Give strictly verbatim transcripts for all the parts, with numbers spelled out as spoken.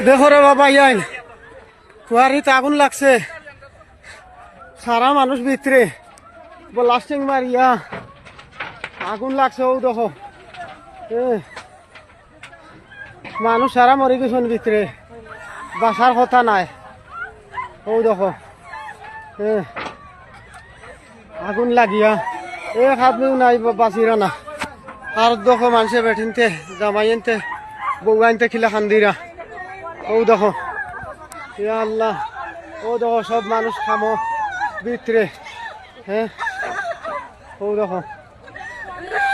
দেখো রে বাবা, ইয়াইন কুয়ারিত আগুন লাগছে, সারা মানুষ ভিতরে, ব্লাস্টিং মারিয়া আগুন লাগছে। ও দেখো, এ, মানুষ সারা মরি গেছন ভিতরে, বাঁচার কথা নাই। ও দেখো, এ, আগুন লাগিয়া এক আদমিও নাই বা-, বাঁচিরা না। আর দেখো মানষে বেটিন্তে, জামাইন্তে, বউয়াইন্তে কিলা কান্দিরা। ও দেখো, ইয়া আল্লাহ, ও দেখো সব মানুষ খামো ভিতরে, হ্যাঁ, ও দেখো।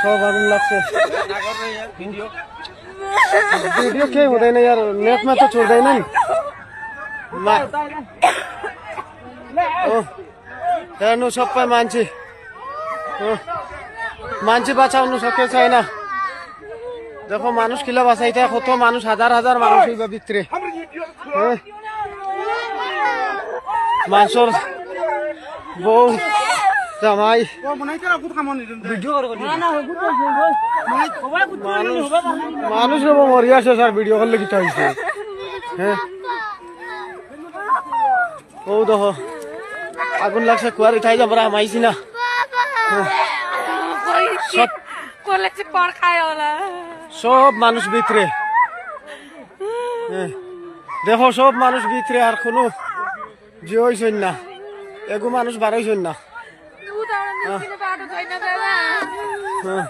সব আগুন লাগছে। ভিডিও কে হুদাই না ইয়ার, নেট মে তো চুর দেয় না। মা-, ও, এনু সব পায় মানছি। ও, মানছি বাঁচাও নু সব কে চায় না। দেখো মানুষ কিলা বাঁচাইতে, কত মানুষ, হাজার হাজার মানুষ হইবা ভিতরে। হ্যাঁ। মানষর বউ, জামাই, মানুষ, মানুষ রে বউ মরি আছে স্যার, ভিডিও করলে কিতা হইছে? হ্যাঁ। ও দেখো, আগুন লাগছে, কুয়ারি থাই আমরা হামাইছি না। হ্যাঁ। সব কলেজে পড় খায় ওলা। সব মানুষ ভিতরে। হ্যাঁ। দেখো সব মানুষ ভিতরে, আর কোনো যে হইছইন না, এগু মানুষ বার হইছইন না। হ্যাঁ।